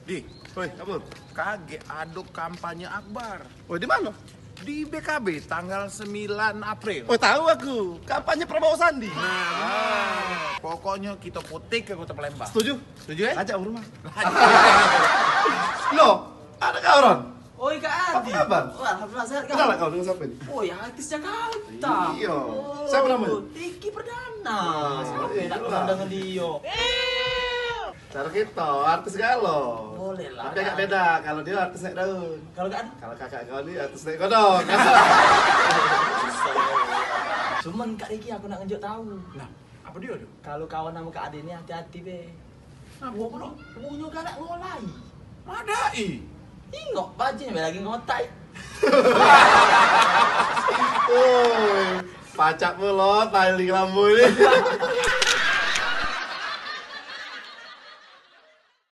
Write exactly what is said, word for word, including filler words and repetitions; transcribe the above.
Di, woi, apa? Kagek ado kampanye akbar. Oh, di mana? Di B K B tanggal sembilan April. Oh, tahu aku. Kampanye Prabowo Sandi. Nah, pokoknyo kita putik ke Kota Palembang. Setuju? Setuju, eh? Ajak ke rumah. Lo, ada kawan? Oi, Kak Adi. Apa kabar? Wah, alhamdulillah sehat, Kak. Kenal kau dengan siapa ini? Oh, yang artis Jakarta. Iya. Oh, siapa namanya? Tiki Perdana. Siapa yang tak kenal dengan dia? Cara kita artis galo. Boleh lah. Tapi agak beda kalau dia artis naik daun. Kalau Kak Adi? Kalau kakak kau ni artis naik godong. Cuman Kak Riki aku nak ngejuk tahu. Nah, apa dia tu? Kalau kawan sama Kak Adi ni hati-hati be. Nah, buat apa? Punyo galak ngolai. Madai. Ingok bajinyo be lagi ngotai. Oi, pacak pulo tali lambu ni.